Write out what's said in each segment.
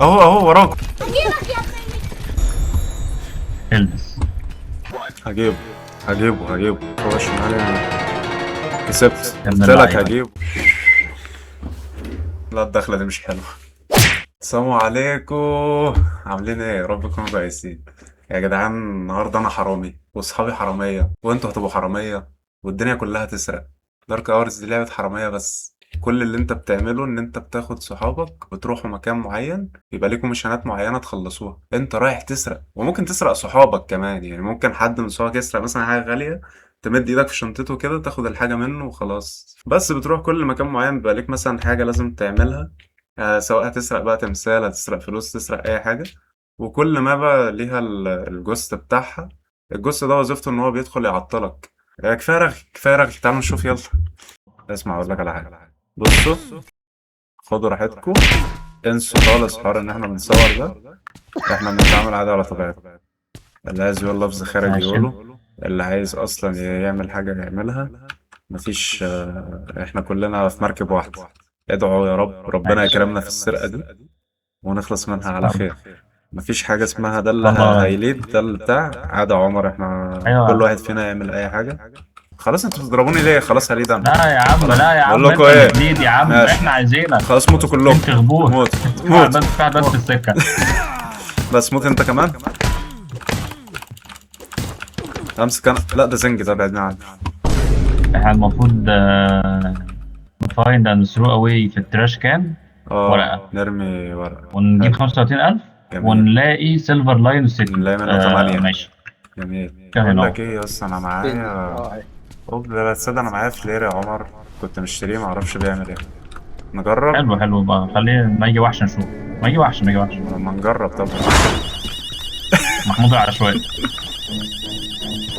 اهو اهو وراك. البس. هجيبه هجيبه هجيبه. هو شمال يمين. كسبت. يا ابن قلت لك اللعيبة. هجيبه. لا الدخلة دي مش حلوة. السلام عليكم، عاملين ايه؟ يا رب تكونوا كويسين يا جدعان. النهارده انا حرامي واصحابي حرامية وانتوا هتبقوا حرامية والدنيا كلها هتسرق. Dark Hours دي لعبة حرامية، بس كل اللي انت بتعمله ان انت بتاخد صحابك وتروحوا مكان معين، يبقى ليكم mission ات معينة تخلصوها. انت رايح تسرق وممكن تسرق صحابك كمان، يعني ممكن حد من صحابك يسرق مثلا حاجة غالية، تمد ايدك في شنطته كده تاخد الحاجة منه وخلاص. بس بتروح كل مكان معين بيبقى ليك مثلا حاجة لازم تعملها، سواء هتسرق بقى تمثال، هتسرق فلوس، تسرق اي حاجة. وكل ما بقى ليها ال ghost بتاعها. ال ghost ده وظيفته ان هو بيدخل يعطلك. كفاية رغي كفاية رغي، تعالوا نشوف. يلا اسمع اقول لك على حاجة. بصوا خدوا راحتكم، انسوا خالص حوار ان احنا بنصور ده، احنا بنتعامل عادي على طبيعتنا. اللي عايز يقول لفظ خارج ماشي. يقوله، اللي عايز اصلا يعمل حاجة يعملها. مفيش احنا كلنا في مركب واحدة. ادعوا يا رب ربنا ماشي. يكرمنا في السرقة دي ونخلص منها على خير. مفيش حاجة اسمها ده اللي الله. هي lead ده اللي بتاع عادي يا عمر، احنا أيوة. كل واحد فينا يعمل اي حاجة. خلاص انتوا بتضربوني ليه؟ خلاص ه lead انا. لا يا عم، لا يا عم، بقول لكم انت ايه؟ بت lead يا عم. ماشي. احنا عايزينك. خلاص موتوا كلكم. انت غبور. موت موت. بس في بس في السكه. بس موت انت كمان. امسك انا. لا ده زنج، ده بعدنا عنه. احنا المفروض find and throw away في ال trash can اه ورقة. نرمي ورقة. ونجيب حلو. 35000 جميل. ونلاقي silver lion city. نلاقي منه تمانية. ماشي. جميل. كده بقول هنا. لك ايه يا اسطى، انا معايا اه. اوب لا تصدق، انا معايا flare يا عمر، كنت مشتريه معرفش بيعمل ايه. نجرب. حلو حلو بقى، خليه ما يجي وحش نشوف. ما يجي وحش، ما يجي وحش. ما نجرب طبعا. محمود العشوائي.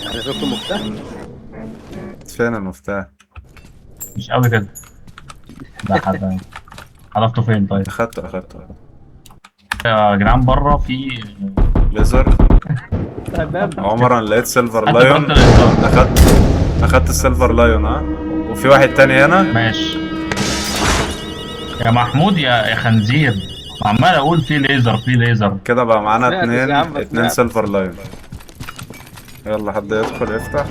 احنا شفت المفتاح. فين المفتاح؟ مش قوي كده. ده حد حذفته فين طيب؟ اخدته اخدته. يا جدعان بره في ليزر. تمام. عمر انا لقيت silver انت lion. ضربت الإنذار. اخدت ال silver lion. ها وفي واحد تاني هنا. ماشي يا محمود يا خنزير، عمال اقول في ليزر في ليزر. كده بقى معانا سمعت يا اتنين عم، اتنين سمعت. silver lion. يلا حد يدخل يفتح.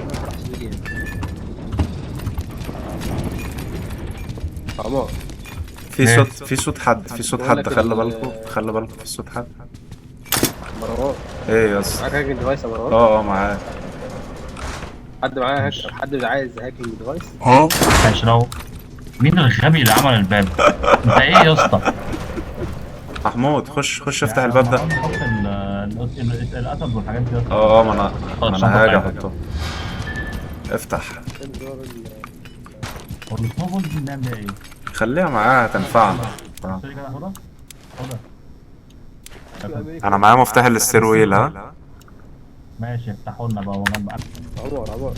عمر في إيه؟ صوت، في صوت حد، في صوت بقول حد. لك خلي بالكم خلي بالكم، في صوت حد. مروان. ايه يا اسطى؟ معاك hacking device يا مروان؟ اه اه معايا. حد معاه hack؟ حد عايز hacking device؟ ماشي. لو مين الغبي اللي عمل الباب؟ انت ايه يا اسطى؟ محمود خش خش افتح الباب ده. حط الاسد والحاجات دي. اه اه ما انا ما الشنطة انا هاجي بتاعتك. احطه. افتح. هو ال snow ball دي بنعمل بيها ايه؟ خليها معاها هتنفعنا. بص لي كده، خدها خدها. انا معايا مفتاح ال stairwell. ها ماشي افتحوا لنا بقى وجنب. عمر عمر.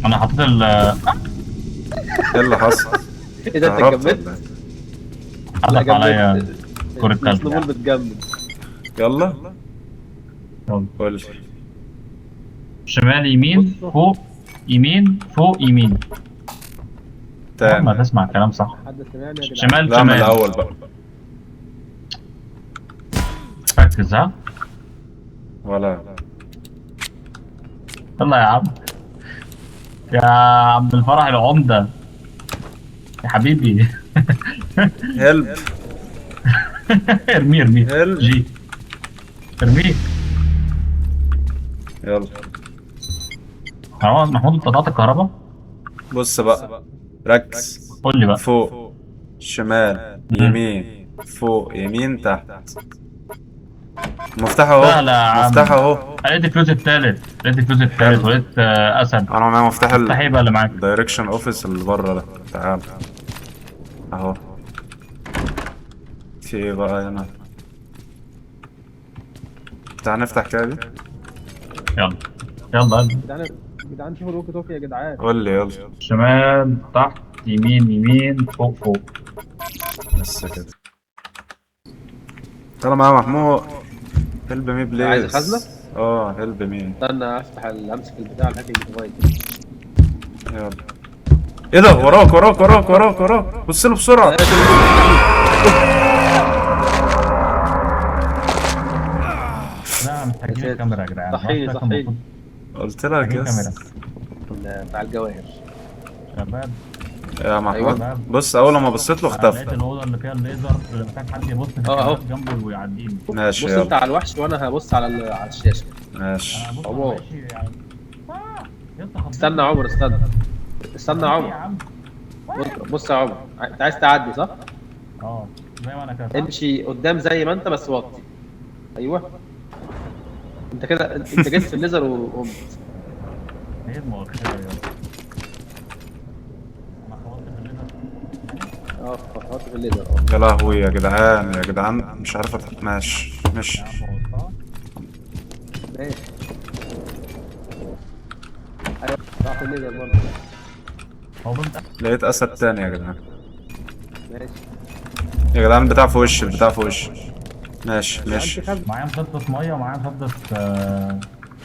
انا حطيت ال ايه اللي حصل؟ ايه ده انت هربت اتجمدت؟ ولا إيه؟ حدف عليا جمدت. كرة تلج. ال snow ball بتجمد. يلا يلا. قول لي. شمال يمين فوق يمين فوق يمين. تاني. ما تسمع الكلام صح. حد سمعني يا جدعان؟ شمال لا من شمال. الاول بقى. ركز ها. ولا يلا يا عم، يا عم الفرح العمدة يا حبيبي. help. ارميه ارميه. help. جي ارميه. يلا. خلاص محمود انت قطعت الكهرباء؟ بص بقى ركز. قول لي بقى. فوق شمال يمين فوق يمين تحت. مفتاح اهو. سهلة يا عم. مفتاح اهو. لقيت الفلوس التالت، لقيت الفلوس التالت ولقيت اسد. انا معايا مفتاح مفتاح ايه بقى اللي معاك؟ ال direction office اللي بره ده. تعال اهو. في ايه بقى هنا؟ تعال نفتح كده دي. يلا يلا يلا. جدعان يا جدعان شوفوا ال walkie talkie يا جدعان. قول لي يلا. شمال تحت يمين يمين فوق فوق. بس كده. تعالى معايا محمود. help me please. عايز خزنة؟ اه help me. استنى افتح امسك البتاع ال hacking device. يلا. ايه ده؟ وراك وراك وراك وراك وراك. بص له بسرعة. لا محتاجين يا الكاميرا يا جدعان. صحيني، صحيني. قلت لك yes. بتاع الجواهر. شباب يا محمود أيوة. بص، اول ما بصيت له لقيت اختفى. الاوضة اللي فيها الليزر اللي محتاج حد يبص في أهو. الكاميرات جنبه ويعديني. ماشي بص انت يلا. على الوحش وانا هبص على على الشاشة. ماشي. انا بص عمر. ماشي يعني. يا اسطى خضتني. استنى يا عمر، استنى استنى يا يا عمر. عم. بص يا عمر، انت عايز تعدي صح؟ اه زي ما انا كده صح؟ امشي قدام زي ما انت بس وطي. ايوه انت كده، انت جيت في الليزر وقمت. ايه المؤخرة يا اسطى؟ انا خبطت في الليزر. اه خبطت في الليزر. اه يا لهوي يا جدعان، يا جدعان مش عارف ماشي ماشي. يا عم بوظتها. ماشي. ايوه راح في الليزر برضه. هو بنت لقيت اسد تاني يا جدعان. ماشي يا جدعان البتاع في وشي، البتاع في وشي. ماشي ماشي معايا مسدس مية ومعايا مسدس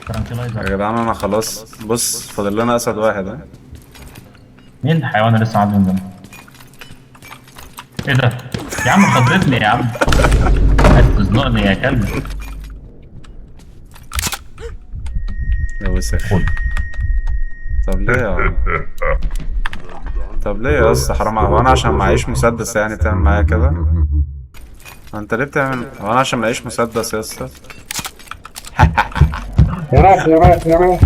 tranquilizer. يا جدعان انا خلاص. بص فاضل لنا اسد واحد. ها مين الحيوان اللي لسه عامل ده؟ ايه ده؟ يا عم خضتني يا عم. عايز تزنقني يا كلب. يا وسخ. خد. طب ليه يا عم؟ طب ليه يا اسطى حرام عليك. هو انا عشان معيش مسدس يعني تعمل معايا كده؟ انت ليه بتعمل؟ هو انا عشان معيش مسدس يا اسطى؟ وراك وراك وراك.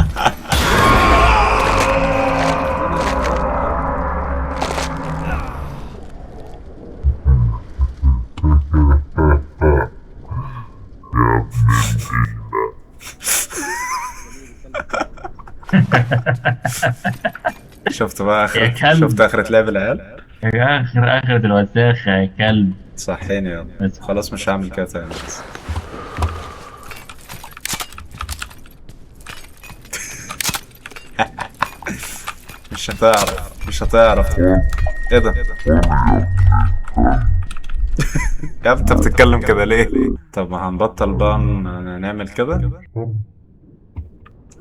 شفت بقى يا اخرة؟ كلب. شفت اخرة لعب العيال؟ يا اخر اخرة الوساخة يا كلب. صحيني يلا. بس. خلاص مش هعمل كده تاني. مش هتعرف، مش هتعرف. ايه ده؟ يا عم انت بتتكلم كده ليه؟ طب ما هنبطل بقى نعمل كده؟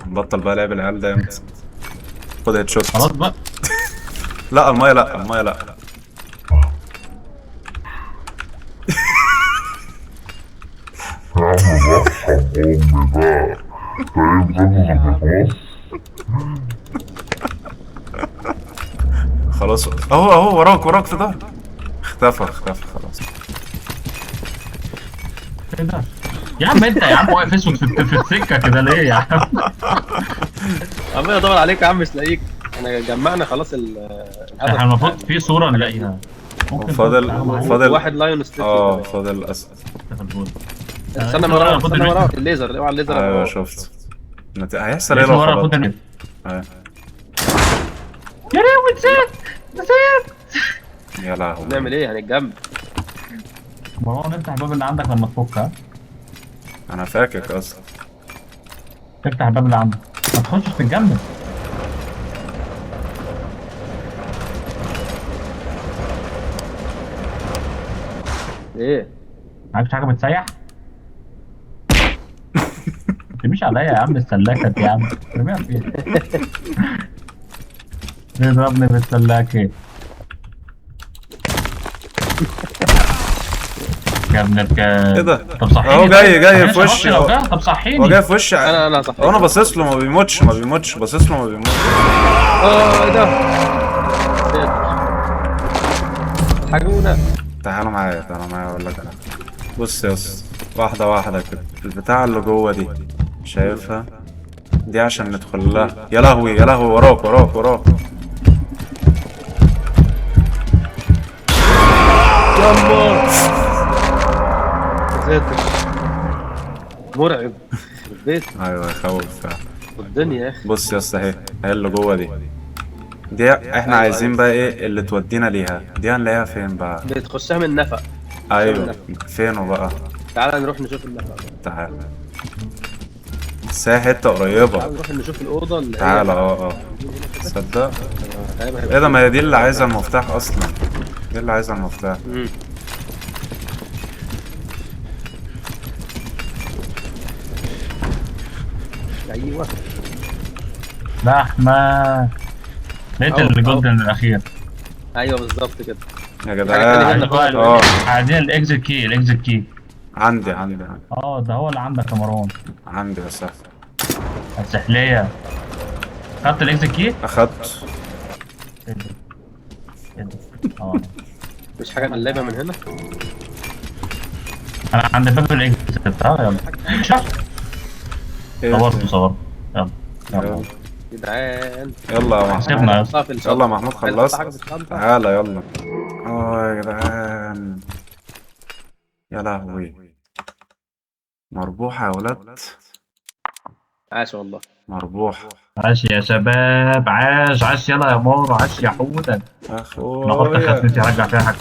هنبطل بقى لعب العيال ده امتى؟ خد هيد شوت. خلاص بقى. لا المية، لا المية، لا. يا عم ارحم امي بقى. طيب خلاص اهو اهو وراك وراك في ظهرك. اختفى اختفى خلاص. ايه ده؟ يا عم انت يا عم واقف اسود في السكة كده ليه يا عم؟ عمال ادور عليك يا عم مش لاقيك. احنا جمعنا خلاص الهدف. احنا المفروض في صوره نلاقيها. ممكن فاضل فاضل واحد lion statue. اه فاضل اسد. استنى من ورا، استنى من ورا الليزر، اوعى الليزر. ايوه شفت. هيحصل ايه لو ورا خبطت؟ يا لهوي نسيت نسيت. يا لهوي نعمل ايه؟ هنتجمع. مروان افتح الباب اللي عندك لما تفك. ها انا فاكك اصلا. افتح الباب اللي عندك، ما تخشش تتجمد. ايه؟ معكش حاجة بتسيح؟ ما ترميش عليا يا عم السلاكه دي يا عم، ترميها فين؟ بيضربني بالسلاكه يا ابن الكلب. ايه ده؟ طب صحيني. اهو جاي جاي في وشي. طب صحيني. هو جاي في وشي. انا صحيني. انا باصص له ما بيموتش، ما بيموتش، باصص له ما بيموتش. اه ايه ده؟ حاجونا. تعالوا معايا، تعالوا معايا اقول لك انا. بص يا اسطى، واحدة واحدة كده. البتاعة اللي جوه دي شايفها؟ دي عشان ندخل لها. يا لهوي يا لهوي، وراك وراك وراك. يما ساتر، مرعب البيت. ايوه يخوف فعلا. والدنيا يا اخي. بص يا اسطى، اهي اهي اللي جوه دي. دي احنا عايزين بقى ايه اللي تودينا ليها؟ دي هنلاقيها فين بقى؟ بتخشها من النفق. ايوه فينه بقى؟ تعال نروح نشوف النفق. تعال، بس هي حتة قريبه. تعال نروح نشوف الاوضة اللي تعال. اه تصدق ايه ده؟ ما هي دي اللي عايزه المفتاح اصلا، دي اللي عايزه المفتاح. ايوه لحمه. لقيت ال golden الاخير. ايوه بالظبط كده. يا جدعان. اه عايزين ال exit key، ال exit key عندي عندي. اه ده هو اللي عندك يا مروان. عندي بس السحلية. خدت ال exit key؟ اخدت. اه مش حاجة نقلبها من هنا. انا عند باب ال exit. يلا صورت صورت. يلا يلا جدعان. يلا يا محمود سيبنا. يلا يا محمود خلصت. تعالى يلا. اه يا جدعان يا لهوي، مربوحة يا ولاد. عاش والله مربوحة. عاش يا شباب، عاش عاش. يلا يا مورو، عاش يا حودة. اخويا انا قلت خدتي هرجع فيها حاجة.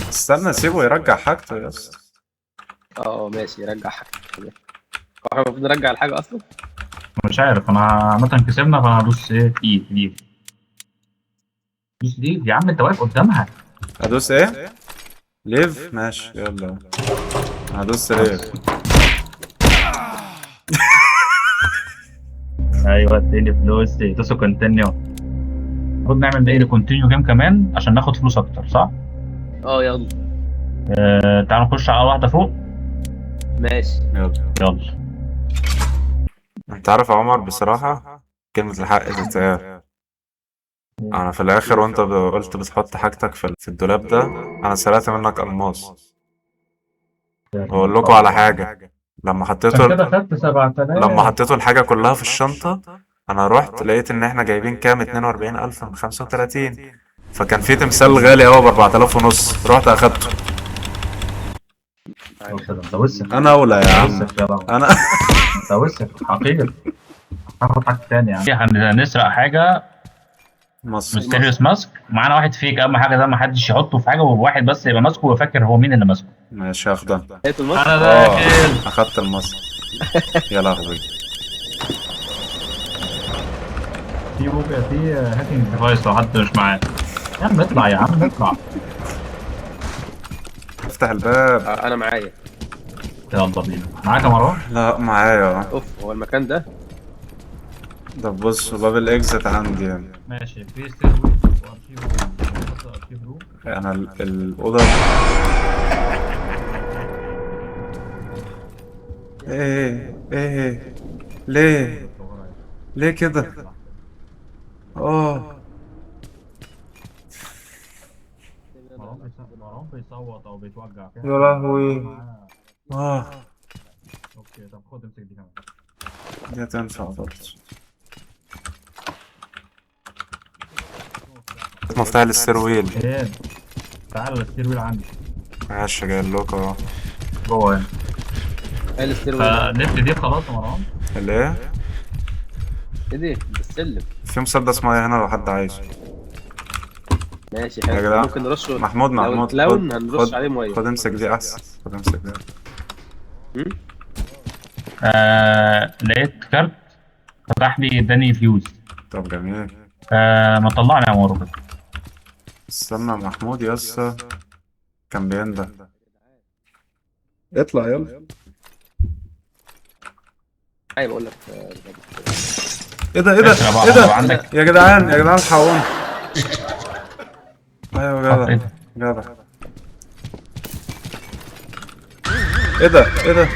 استنى سيبه يرجع حاجته يا اسطى. اه ماشي يرجع حاجته. احنا المفروض نرجع الحاجة اصلا؟ مش عارف انا. عامة كسبنا فانا هدوس ايه؟ اي ليف. دوس leave يا عم، انت واقف قدامها. ادوس ايه؟ leave ماشي يلا هدوس leave. ايوه اديني فلوسي. دوسوا continue. المفروض نعمل ايه؟ continue game كمان عشان ناخد فلوس اكتر صح؟ اه يلا. تعالوا نخش على واحدة فوق. ماشي يلا يلا. انت عارف يا عمر بصراحة كلمة الحق تتقال، انا في الاخر وانت قلت بتحط حاجتك في الدولاب ده، انا سرقت منك الماس. بقول لكم على حاجة، لما حطيته كده خدت 7000. لما حطيته الحاجة كلها في الشنطة، انا رحت لقيت ان احنا جايبين كام؟ 42000 من 35، فكان في تمثال غالي قوي ب 4500، رحت اخدته. انت وسخ. انا اولى يا عم. انا انت وسخ حقير. هاخد حاجة تانية يعني. هنسرق حاجة mysterious mask. معانا واحد fake، اهم حاجة ده ما حدش يحطه في حاجة، وواحد بس يبقى ماسكه وفاكر هو مين اللي ماسكه. ماشي هاخده. انا داخل. اخدت ال mask. يا لهوي. في في hacking device لو حد مش معاه. يا عم اطلع يا عم اطلع. افتح الباب. انا معايا. يلا بينا. معاك يا مروان؟ لا معايا. اوف هو المكان ده؟ ده بص باب ال exit عندي يعني. ماشي في stairway و archive room. انا الاوضة. ايه ايه ليه ليه كده؟ اه مروان بيصوت او بيتوجع. يا لهوي. اه okay طب خد امسك دي كمان. دي هتنفع برضه. مفتاح ال stairwell. ايه تعالى ال stairwell عندي. ماشي جاي لكم اهو جوه هنا. ايه ال stairwell؟ فلف دي خلاص يا مروان. الايه؟ ايه دي؟ السلم. في مسدس مية هنا لو حد عايزه. ماشي حلو. ممكن نرشه. محمود محمود لو هنرش عليه مية. خد امسك دي احسن. خد امسك دي. لقيت كارت فتح لي اداني فيوز. طب جميل. ما طلعنا يا مروان. استنى محمود يسا كان بينده. اطلع يلا. ايوه بقول لك. ايه ده ايه ده ايه ده يا جدعان يا جدعان الحقوني. ايوه جدع جدع. ايه ده ايه ده؟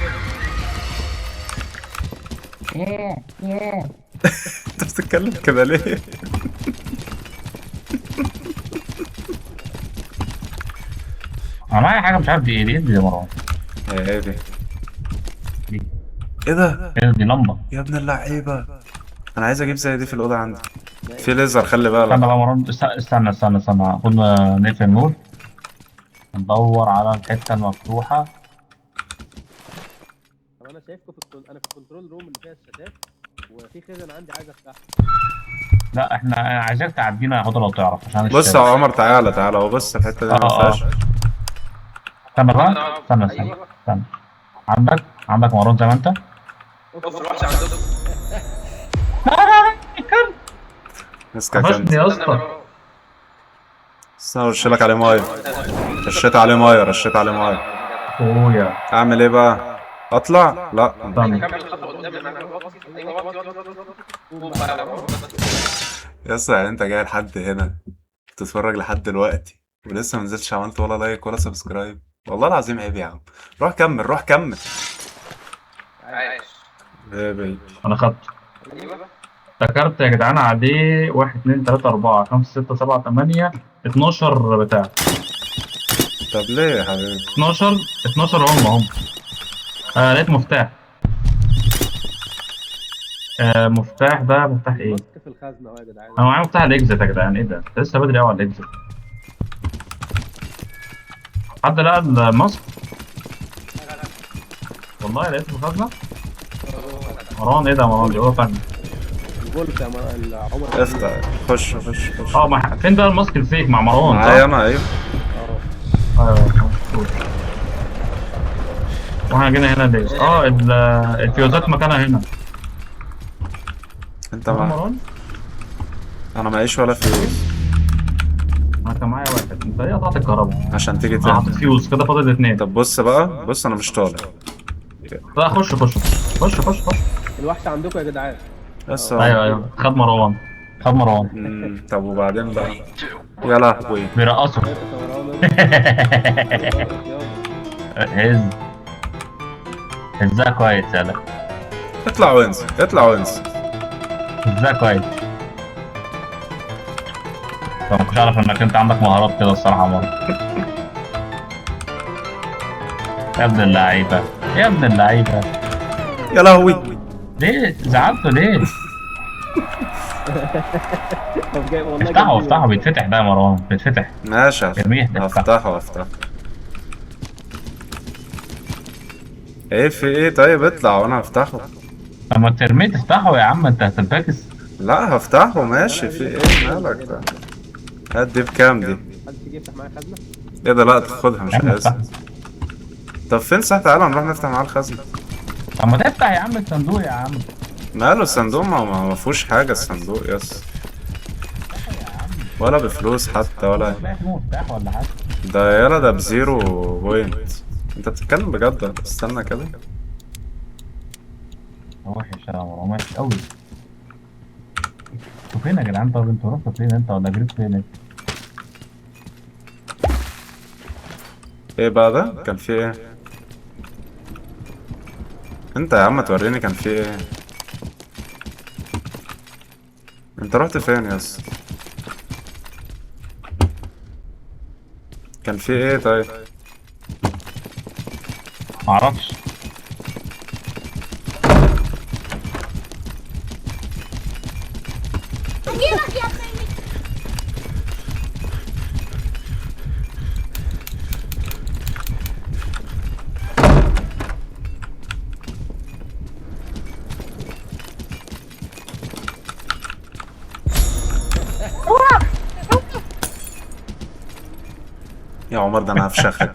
انت بتتكلم كده ليه؟ انا معايا حاجة مش عارف دي ايه. دي يا مروان؟ ايه دي؟ ايه ده؟ ايه دي؟ لمبة يا ابن اللعيبة. انا عايز اجيب زي دي في الاوضة عندي. في ليزر خلي بالك. استنى بقى مروان، استنى استنى استنى، خد نقفل النور. ندور على الحتة المفتوحة. طب انا شايفكم في انا في ال control room اللي فيها الشاشات، وفي خزن عندي عايز افتحها. لا احنا عايزاك تعدينا يا هدى لو تعرف عشان بص يا عمر تعالى تعالى، هو بص الحتة دي ما فيهاش. استنى بقى استنى استنى استنى. عندك مروان زي ما انت. اوف الوحش عندكم. لا لا لا كمل. مسكك انت يا اسطى. استنى ارش لك عليه مية. رشيت عليه مية، رشيت عليه مية. اخويا اعمل ايه بقى؟ اطلع؟ لا. يا اسطى يعني انت جاي لحد هنا تتفرج لحد دلوقتي ولسه ما نزلتش عملت ولا like ولا subscribe، والله العظيم عيب يا عم. روح كمل، روح كمل. عايش. يا baby. انا خدت. ايوه. افتكرت يا جدعان عليه 1 2 3 4 5 6 7 8 12 بتاع. طب ليه يا حبيبي؟ 12 هم. لقيت مفتاح. مفتاح ده مفتاح ايه؟ mask في الخزنة اهو يا جدعان. انا معايا مفتاح ال exit يا جدعان. ايه ده؟ لسه بدري قوي على ال exit. حد لقى ال mask؟ والله لقيته في الخزنة؟ مروان ايه ده يا مروان؟ دي هو فن. الجولف يا عمر. افتح، خش خش خش. فين بقى ال mask ال fake مع مروان؟ معايا انا. ايوه. واحنا جينا هنا ليه؟ الفيوزات مكانها هنا. انت مع مروان؟ انا معيش ولا فيوز. انا كان معايا واحد. انت ليه قطعت الكهرباء؟ عشان تيجي انا تاني. حطيت فيوز كده، فاضل 2. طب بص بقى، بص انا مش طالع. لا خش خش خش خش خش. الوحش عندكم يا جدعان. بس ايوه خد مروان، خد مروان. طب وبعدين بقى؟ يا لهوي بيرقصوا. هز هزها كويس. يلا اطلع وانزل، اطلع وانزل. هزها كويس. ما كنتش اعرف انك انت عندك مهارات كده الصراحة يا مروان. يا ابن اللعيبة، يا ابن اللعيبة. يا لهوي ليه زعلته ليه؟ افتحه افتحه، بيتفتح ده يا مروان، بيتفتح. ماشي هفتحه هفتحه. ايه في ايه؟ طيب اطلع وانا هفتحه. لما ترميه تفتحه يا عم، انت هتنفكس. لا هفتحه ماشي. في ايه مالك ده؟ هات دي بكام دي؟ حد يجي يفتح معايا خزنه؟ ايه ده؟ لا تاخدها مش عايزها. طب فين صح؟ تعالى نروح نفتح معاه الخزنة. طب ما تفتح يا عم الصندوق يا عم. ماله الصندوق؟ ما فيهوش حاجة الصندوق يس، ولا بفلوس حتى ولا مفتاح ولا حاجة. ده يلا ده ب zero point. انت بتتكلم بجد؟ استنى كده. وحش يا مروان، وحش قوي. انتوا فين يا جدعان؟ طب انتوا رحتوا فين انت ولا جريت فين انت؟ ايه بقى ده؟ كان في ايه؟ انت يا عم توريني كان في ايه؟ انت رحت فين يا اسطى؟ كان في ايه طيب؟ معرفش. يا عمر ده انا هفشخك.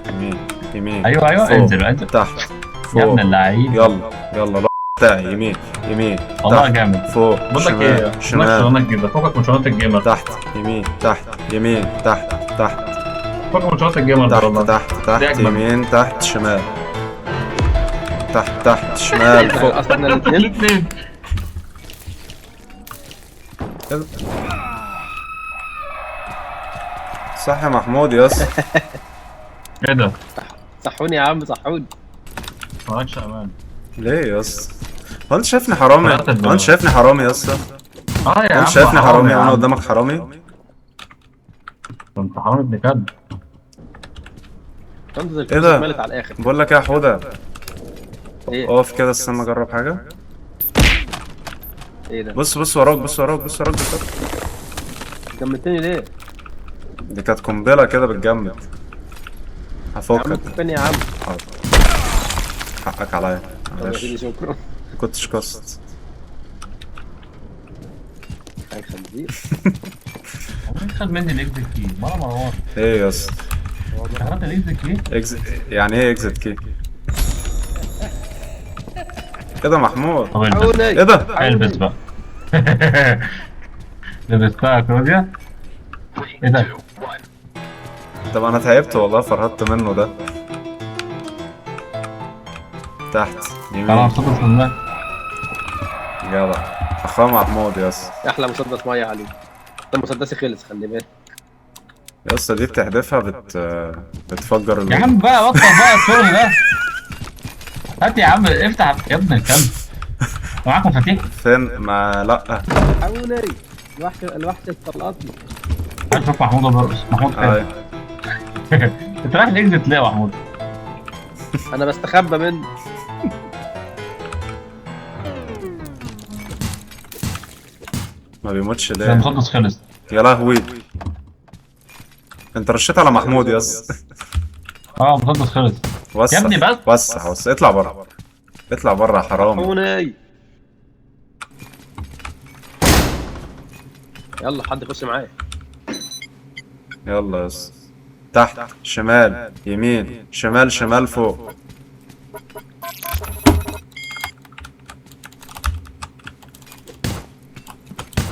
يمين يمين. ايوه ايوه انزل انزل تحت فوق يا ابن اللعيب. يلا يلا بتاعي يمين يمين والله جامد. فوق بقول لك ايه، شمال. فوقك من شنطه ال gamer. تحت يمين تحت يمين تحت تحت. فوقك من شنطه ال gamer. تحت تحت تحت يمين تحت شمال تحت تحت شمال فوق. اصلا الاثنين. صح يا محمود يا اسطى. ايه ده؟ صحوني يا عم، صحوني. مالكش امان. ليه يا اسطى؟ هو انت شايفني حرامي؟ هو انت شايفني حرامي يا اسطى؟ اه يا عم انت شايفني حرامي وانا قدامك حرامي؟ ده انت حرامي ابن كلب. ايه ده؟ على الاخر. بقول لك ايه يا حوده؟ ايه؟ اقف كده استنى اجرب حاجة. ايه ده؟ بص بص وراك، بص وراك، بص وراك. جمدتني ليه؟ دي كانت قنبلة كده بتجمد. هفكك. فين يا عم؟ حاضر. حقك عليا. معلش. شكرا. ما كنتش قصد. خنزير. هو مين خد مني ال exit key؟ ولا مروان. ايه يا اسطى؟ خدت ال exit key؟ يعني ايه exit key؟ ايه ده محمود؟ طب البس. ايه ده؟ البس بقى. لبستها يا كلوديا؟ ايه ده؟ طب انا تعبت والله، فرهدت منه ده. تحت يمين. خلاص خلص منك. جدع اخويا محمود يا اسطى. احلى مسدس مية عليك. ده مسدسي خلص، خلي بالك يا اسطى. دي بتحدفها بتفجر يا عم بقى بطل بقى الشغل ده. هات يا عم، افتح يا ابن الكلب. معاك مفاتيح؟ فين؟ ما لا حاولي. الوحش اتطلقتني. شوف محمود بيرقص. محمود فين؟ انت رايح ال exit ليه يا محمود؟ انا بستخبى منه. ما بيموتش ليه؟ المسدس خلص. يا لهوي، انت رشيت على محمود يا اسطى. المسدس خلص يا ابني. بس وسع وسع، اطلع بره، اطلع بره يا حرامي. يلا حد يخش معايا. يلا يا اسطى. تحت، شمال، يمين، شمال، شمال، فوق.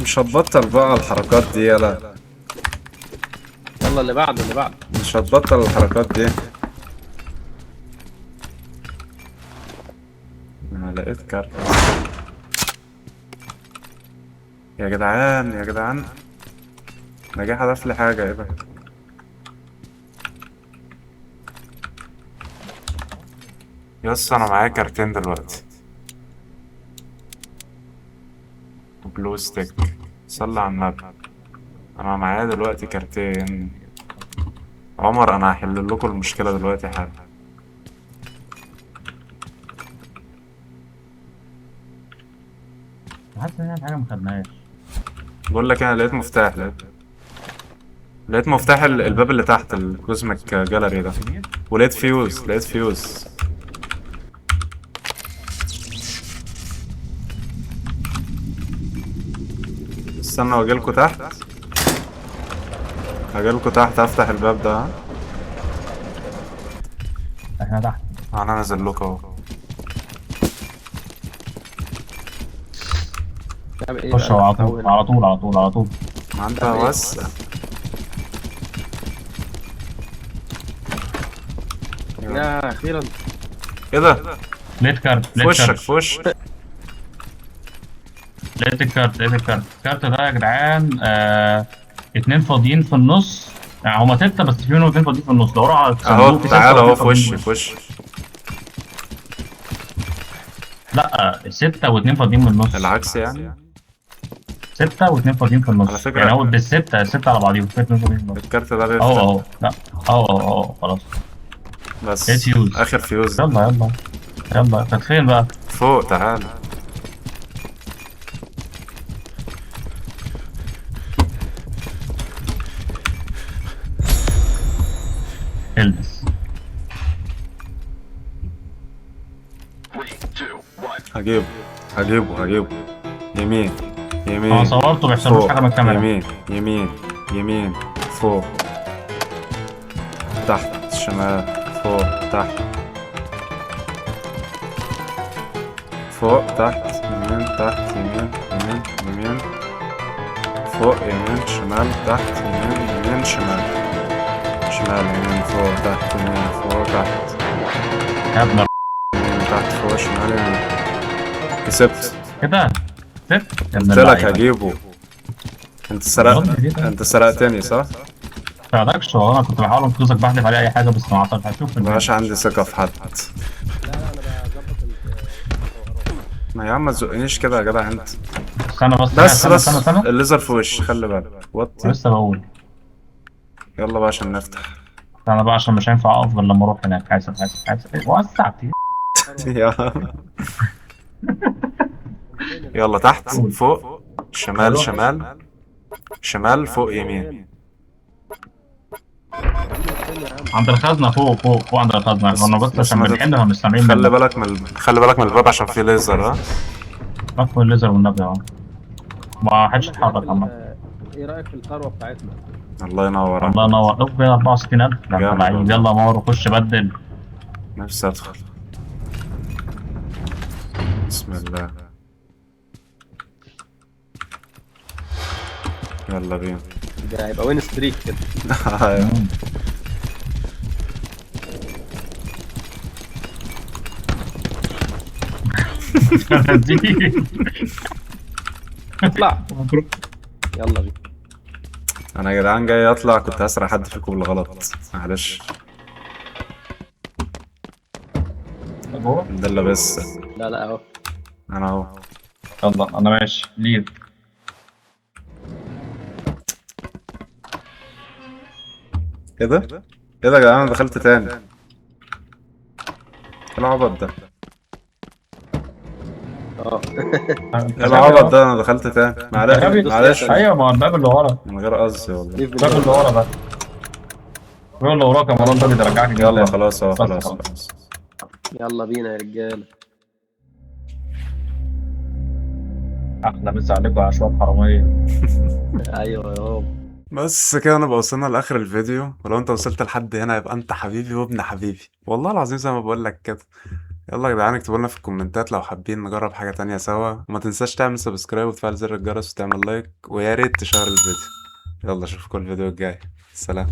مش هتبطل بقى الحركات دي يلا. يلا اللي بعده، اللي بعده. مش هتبطل الحركات دي. انا لقيت كارت يا جدعان، يا جدعان. انا جاي حذف لي حاجة، ايه ده؟ يس انا معايا كارتين دلوقتي. glow stick. صلي على النبي. انا معايا دلوقتي كارتين. عمر انا هحل لكم المشكلة دلوقتي حالا. حاسس ان احنا حاجة ما خدناهاش. بقول لك انا لقيت مفتاح، لقيت مفتاح الباب اللي تحت ال cosmic gallery ده، ولقيت فيوز، لقيت فيوز. استنى واجيلكوا تحت، هجيلكوا تحت، افتح الباب ده. احنا تحت. انا نازل لكم اهو. خش على طول على طول على طول على طول. ما انت بس يا اخيرا. ايه ده؟ لقيت كارت، في وشك، في وشك. لقيت الكارت، لقيت الكارت. الكارت ده يا جدعان اتنين فاضيين في النص، يعني هما 6 بس في منهم 2 فاضيين في النص. لو راحوا على اهو تعالى اهو في وشي، في وشي. لا 6 و2 فاضيين من النص. العكس يعني؟ 6 و2 فاضيين في النص على فكرة يعني هو بالستة، 6 على بعضيهم، في 2 فاضيين في النص. الكارت ده بيفتح. اهو لا اهو خلاص. بس فيوز. اخر فيوز. يلا يلا يلا. كانت فين بقى؟ فوق تعالى. البس. هجيبه هجيبه هجيبه. يمين يمين. انا صورته ما بيحصلوش حاجة من الكاميرا. يمين يمين يمين، فوق، تحت، شمال، فوق، تحت، فوق، تحت، يمين، تحت، يمين، يمين، يمين، فوق، يمين، شمال، تحت، يمين، يمين، شمال، شمال، يمين، فوق، تحت، يمين، فوق، تحت، يا ابن يمين، تحت، فوق، شمال، يمين. كسبت كده. كسبت. قلت لك هجيبه. انت سرقت، انت سرقتني صح؟ ما سرقتكش والله، انا كنت بحاول انقذك، بحذف عليه اي حاجة بس ما عطلت. هشوف. مبقاش عندي ثقة في حد. لا لا انا بظبط. ما يا عم ما تزقنيش كده يا جدع انت. استنى بس بس بس استنى. الليزر في وشي، خلي بالك. وطي. لسه بقول. يلا بقى عشان نفتح. استنى بقى عشان مش هينفع اقف غير لما اروح هناك. حاسب حاسب حاسب. وسع. يا عم. يلا تحت، فوق، شمال، شمال، شمال، فوق، يمين. عند الخزنة فوق فوق فوق عند الخزنة. انا بس عشان بنحل مش سامعين. خلي بالك من خلي بالك من الباب عشان فيه ليزر. ها طفوا الليزر والنبي. ما حدش يتحرك عامة. ايه رأيك في الثروة بتاعتنا؟ الله ينور. الله ينور. اقفل 64000. يلا مور خش بدل. نفسي ادخل. بسم الله. يلا بينا. ده هيبقى win streak كده. خنازير. اطلع. يلا بينا. انا يا جدعان جاي اطلع، كنت هسرق حد فيكم بالغلط، معلش. جوه؟ ده اللي بس. لا لا اهو. انا اهو. يلا انا ماشي ليد. ايه ده؟ ايه ده يا جدعان؟ انا دخلت تاني. ايه العبط ده؟ اه. ايه العبط ده؟ انا دخلت تاني، معلش غبي. معلش، ايوه، ما هو الباب اللي ورا. من غير قصدي والله. ليف الباب اللي ورا ده، الباب اللي وراك يا مروان ده بيرجعك. يلا خلاص اهو، بس خلاص خلاص. خلاص. يلا بينا يا رجاله. احلى مسا عليكم يا شوية حرامية. ايوه يا بابا. بس كده نبقى وصلنا لاخر الفيديو، ولو انت وصلت لحد هنا يبقى انت حبيبي وابن حبيبي، والله العظيم زي ما بقول لك كده. يلا يا جدعان اكتبوا لنا في الكومنتات لو حابين نجرب حاجة تانية سوا، وما تنساش تعمل subscribe وتفعل زر الجرس وتعمل like، ويا ريت تشير الفيديو. يلا اشوفكم الفيديو الجاي، سلام.